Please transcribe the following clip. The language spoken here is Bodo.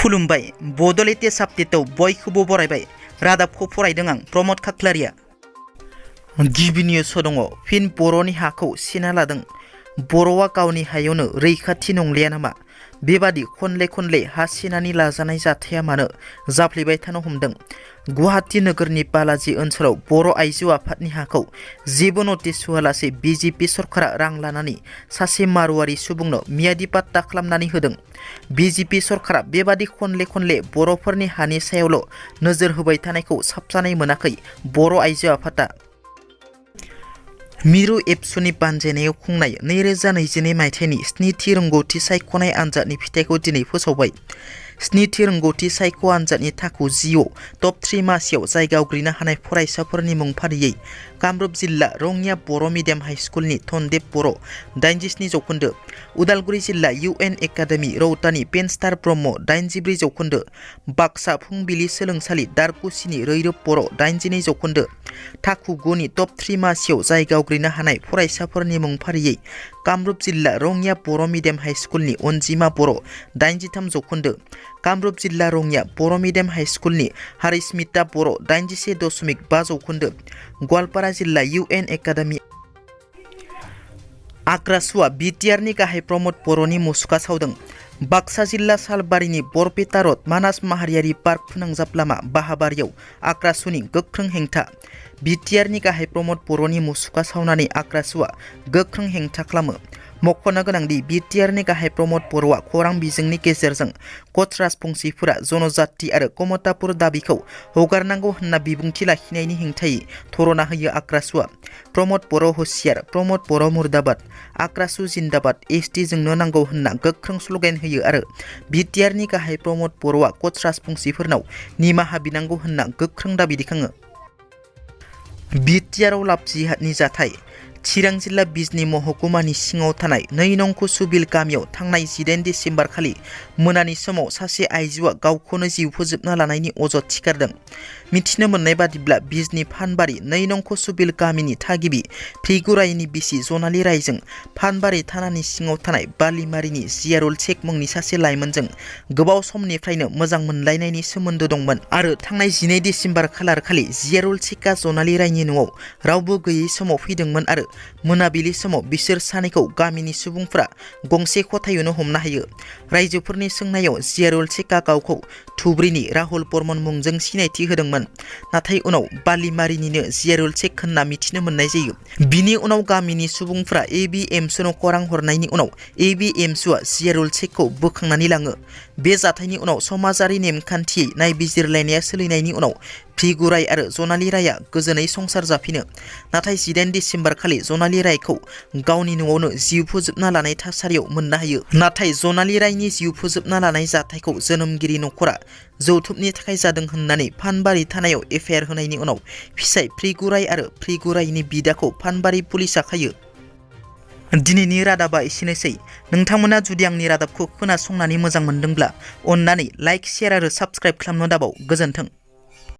खुलुमबाय बड' लेटेस्ट आपडेटआव बयखौबो बरायबाय रादाबखौ फरायदों आं प्रमद खाख्लारिया। गिबि निउसआव दङ फिन बर'नि हाखौ सेना लादों। बर'आ गावनि हायावनो रैखाथि नंलिया नामा? बेबादि खनले हा सेनानि लाजानाय जाथाया मानो जाफ्लेबाय थानो हमदों? गुवाहाटी नोगोरनि बालाजी ओनसोलाव बर' आइजो आफादनि हाखौ जेबो नटिस होआलासे BJP सरकारा रां लानानै सासे मारुवारि सुबुंनो मियादि पाट्टा खालामनानै होदों। BJP सरकारा बेबादि खनले बर'फोरनि हानि सायावल' नोजोर होबाय थानायखौ साबजानाय मोनाखै बर' आइजो आफादा। मिरु एबसुनि बानजायनायाव खुंनाय 2022 मायथाइनि स्निथि रोंगौथि सायख'नाय आनजादनि फिथाइखौ दिनै फोसावबाय। स्निथि रोंगौथि सायख' आनजादनि थाखो 10 टप 3 मासियाव जायगा आवग्रिनो हानाय फरायसाफोरनि मुं फारियै कामरुप जिल्ला रङिया बर' मिडियाम हाइ स्कुलनि धनदेब बर' 87 जौखोन्दो, उदालगुरि जिल्ला UN एकाडेमि रौतानि पेनस्टार ब्रह्म 84 जौखोन्दो, बाक्सा फुंबिलि सोलोंसालि दारकुसिनि रैरब बर' 82 जौखोन्दो, थाखो 9 नि टप 3 मासियाव जायगा आवग्रिनो हानाय फरायसाफोरनि मुं फारियै कामरुप जिल्ला रङिया बर' मिडियाम हाइ स्कुलनि अनजिमा बर' 83 जौखोन्दो, कामरुप जिल्ला रङिया बर' मिडियाम हाइ स्कुलनि हारिस्मिता बर' 81.5 जौखोन्दो, गवालपारा जिल्ला UN एकाडेमि आग्रासुआ BTRनि गाहाय प्रमद बर'नि मुसुखा सावदों। बाक्सा जिल्ला सालबारिनि बरपेटा रड मानास माहारियारि पार्क फोनांजाब लामा बाहाबारियाव आग्रासुनि गोख्रों हेंथा। BTRनि गाहाय प्रमद बर'नि मुसुखा सावनानै आग्रासुआ गोख्रों हेंथा खालामो। मख'नो गोनांदि BTRनि गाहाय प्रमद बर'आ खौरां बिजोंनि गेजेरजों कच राजबंशीफोरा जनजाति आरो कमतापुर दाबिखौ हगारनांगौ होनना बिबुंथि लाखिनायनि हेंथायै धरना होयो आग्रासुआ। प्रमद बर' हुसियार, प्रमद बर' मुर्दाबाद, आग्रासु जिन्दाबाद, ST जोंनो नांगौ होनना गोख्रों स्ल'गान होयो आरो BTRनि गाहाय प्रमद बर'आ कच राजबंशीफोरनाव निमाहा बिनांगौ होनना गोख्रों दाबि दैखाङो। BTRआव लाभ जिहादनि जाथाय। चिरां जिल्ला बिजनी महकुमानि सिङाव थानाय 2 नं कुसुबिल गामियाव थांनाय 18 डिसेम्बर खालि मोनानि समाव सासे आइजोआ गावखौनो जिउ फोजोबना लानायनि अजद थिखारदों। मिथिनो मोननाय बादिब्ला बिजनी फानबारि 2 नं कुसुबिल गामिनि थागिबि फ्रिगुरायनि बिसि जनाली रायजों फानबारि थानानि सिङाव थानाय बालिमारिनि जियारुल शेख मुंनि सासे लाइमोनजों गोबाव समनिफ्रायनो मोजां मोनलायनायनि सोमोन्दो दंमोन आरो थांनाय 12 डिसेम्बर खालार खालि जियारुल शेखआ जनाली रायनि न'आव रावबो गैयै समाव फैदोंमोन आरो मोनाबिलि समाव बिसोर सानैखौ गामिनि सुबुंफोरा गंसे खथायावनो हमना हायो। रायजोफोरनि सोंनायाव जियारुल शेखआ गावखौ धुब्रीनि राहुल बर्मन मुंजों सिनायथि होदोंमोन, नाथाय उनाव बालिमारिनिनो जियारुल शेख होनना मिथिनो मोननाय जायो। बिनि उनाव गामिनि सुबुंफोरा ABMSनो खौरां हरनायनि उनाव ABMSआ जियारुल शेखखौ बोखांनानै लाङो। बे जाथायनि उनाव समाजारि नेमखान्थियै नायबिजिरलायनाया सोलिनायनि उनाव फ्रिगुराय आरो जनाली रायआ गोजोनै संसार जाफिनो। नाथाय 18 डिसेम्बर खालि जनाली रायखौ गावनि न'आवनो जिउ फोजोबना लानाय थासारियाव मोननो हायो। नाथाय जनाली रायनि जिउ फोजोबना लानाय जाथायखौ जोनोमगिरि नखरा जौथुबनि थाखाय जादों होननानै फानबारि थानायाव FIR होनायनि उनाव फिसाय फ्रिगुराय आरो फ्रिगुरायनि बिदाखौ फानबारि पुलिसआ खायो। दिनैनि रादाबा एसेनोसै। नोंथांमोना जुदि आंनि रादाबखौ खोनासंनानै मोजां मोनदोंब्ला अन्नानै लाइक, शेयार आरो साबस्क्राइब खालामनो दाबाव। गोजोन्थों।